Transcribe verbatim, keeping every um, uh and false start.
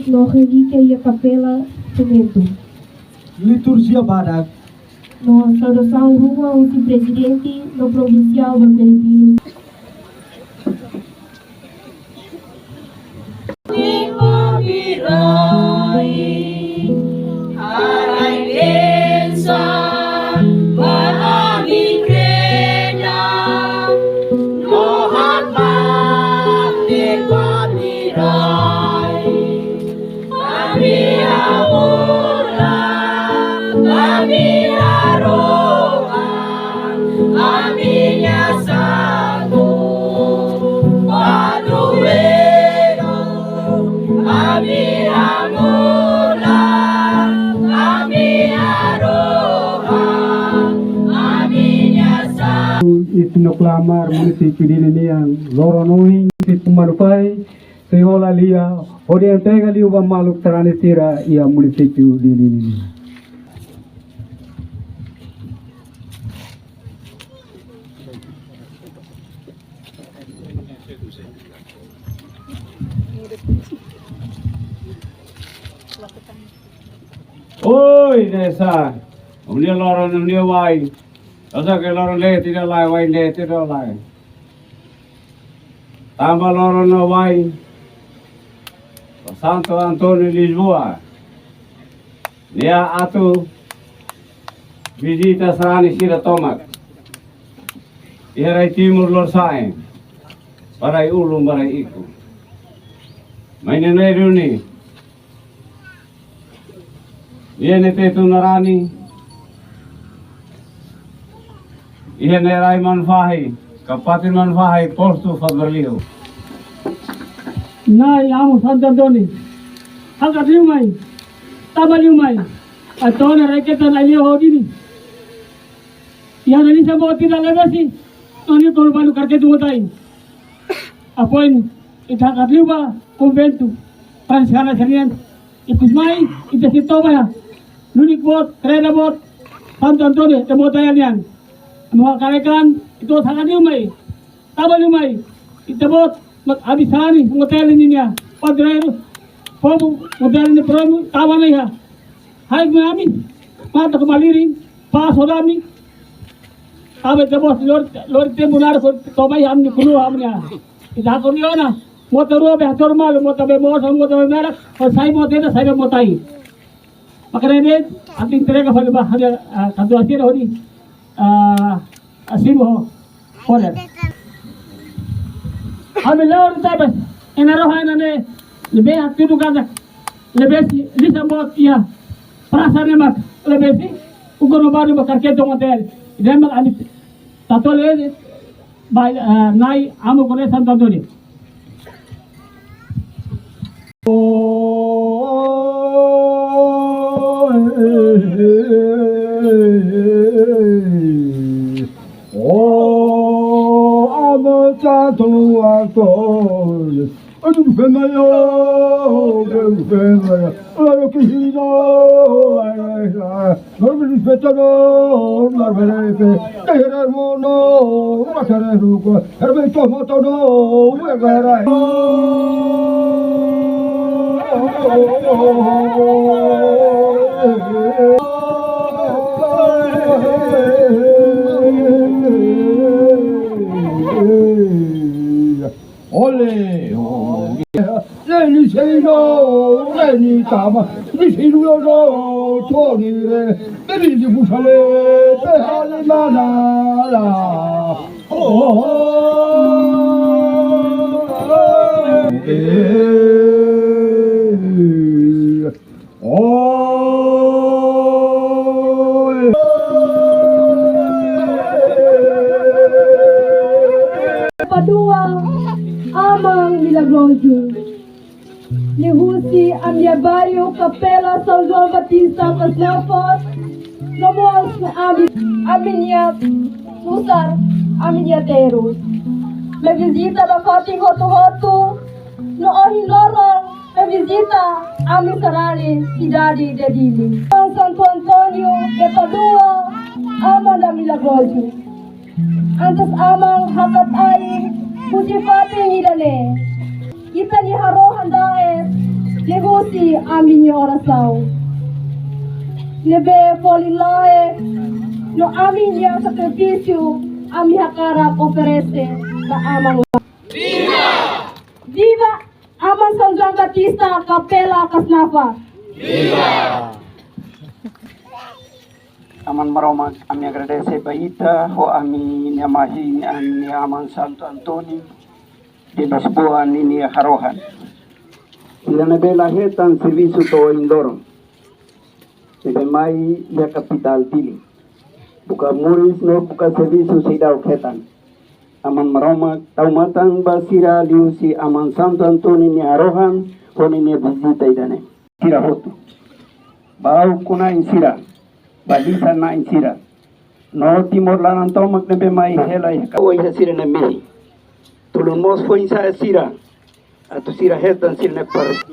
no relíkia iha kapela koventu. Liturjia badak. No saudasaun ruma husi prezidente no provinsiál ba Filipinos. Harai bensaun ba ami-nia igreja, no hapang ne'e ba ami rai. Ami-nia moras, ami-nia rohan, ami-nia santu, padroeiro, ami-nia moras, ami-nia rohan, ami-nia santu. Isin no klamar munisípiu Dili nian, loron ohin, isin Manupai, sei hola lia, hodi entrega liu ba maluk sarani sira iha munisípiu Dili nian. Oi, desa. Ami-nia loron, ami-nia wai. Osa ke loron le tidak lai, wai le tidak lai. Tanba loron no wai ba Santo António Lisboa. Nia atu vizita sarani sira tomak iha rai Timor lorosa'e, ba rai ulun, ba rai ikus. Mai ne'e reuni iha ne'e Tetun Narani, iha ne'e rai Manufahi, Kabupaten Manufahi, postu Fatuberliu. Na'i Amu Santo António, hakat liu mai, tama liu mai, atu ona rai keta Na'i liu ho Dili. Iha ne'e Lisboa tidak lebesi, no nia tolu balu karketu motai. Apoin ita hakat liu ba koventu Fransiskanu sira-nian. Ikus mai, ita sei toba iha. Nunik boot, kreda boot, Santo António, ita-boot iha nian. Anu hakarekan, ita hakat liu mai. Tama liu mai. Ita-boot, mak abi sarani, anggota ninia. Padroeiro, povu, anggota ninia povu, tama ona iha. Hai, ami, mata ke malirin, pas ho ami. Abe te bos lor, lor te munar ko tobai ami kulu ami ya. Ita ko ni ona, mota rua be hator malu, mota be mos, mota be merak, o sai mota ida, sai be mota ai. Makanya ini, anti entrega fali ba, hanya, ah, kantu asir ho ni, ah, asimu ho. Olha. Ami la'o tebes, ena rohan ne'e, ne'ebé hatudu katak, ne'ebé si, lisa mot iha, prasa ne'e mak, ne'ebé si, ukun baru bakar ke tongo tel, ne'e mak ami, tatole, bai, eh, Na'i Amu Kone Santo António. Ole, ole. Leni seino, leni tama, ni sinu yo no, toni re, leni di busale, pe hali manala. Oh, oh, oh, eh. Oi. Padua, Aman Milagrozu. Liuhusi ami-nia bairu Kapela São João Batista Kasnafos, no mós ami, ami-nia susar, ami-nia terus. Mai vizita ba fatin hotu-hotu, no ohin loron, mai vizita ami sarani sidade de Dili. São Santo António de Padua, Aman Milagrozu. Antes Aman hakat ai husi fatin ida-ne'e. Ita-nia harohan da'et, Liuhusi ami-nia orasaun ne'ebé foli lae no ami-nia sakrifísiu, ami hakarak oferese ba Aman. Viva! Viva Aman São João Batista Capela Kasnafa! Viva! Aman Maromak, ami agradese ba Ita ho ami-nia mahi, ami-nia Aman Santo António de Lisboa ninia harohan. Sira ne'ebé la hetan servisu to'o ohin loron, ne'ebé mai iha kapitál Dili, buka moris no buka servisu seidauk hetan. Aman Maromak, tau matan ba sira liuhusi Aman Santo António nia harohan ho ninia vizita ida-ne'e. Sira hotu, ba ukun-na'in sira, ba lisan-na'in sira, no timoroan tomak ne'ebé mai hela iha ka-, iha sira-nia mehi. Tulun mós foin-sa'e sira, atu sira hetan sira-nia par-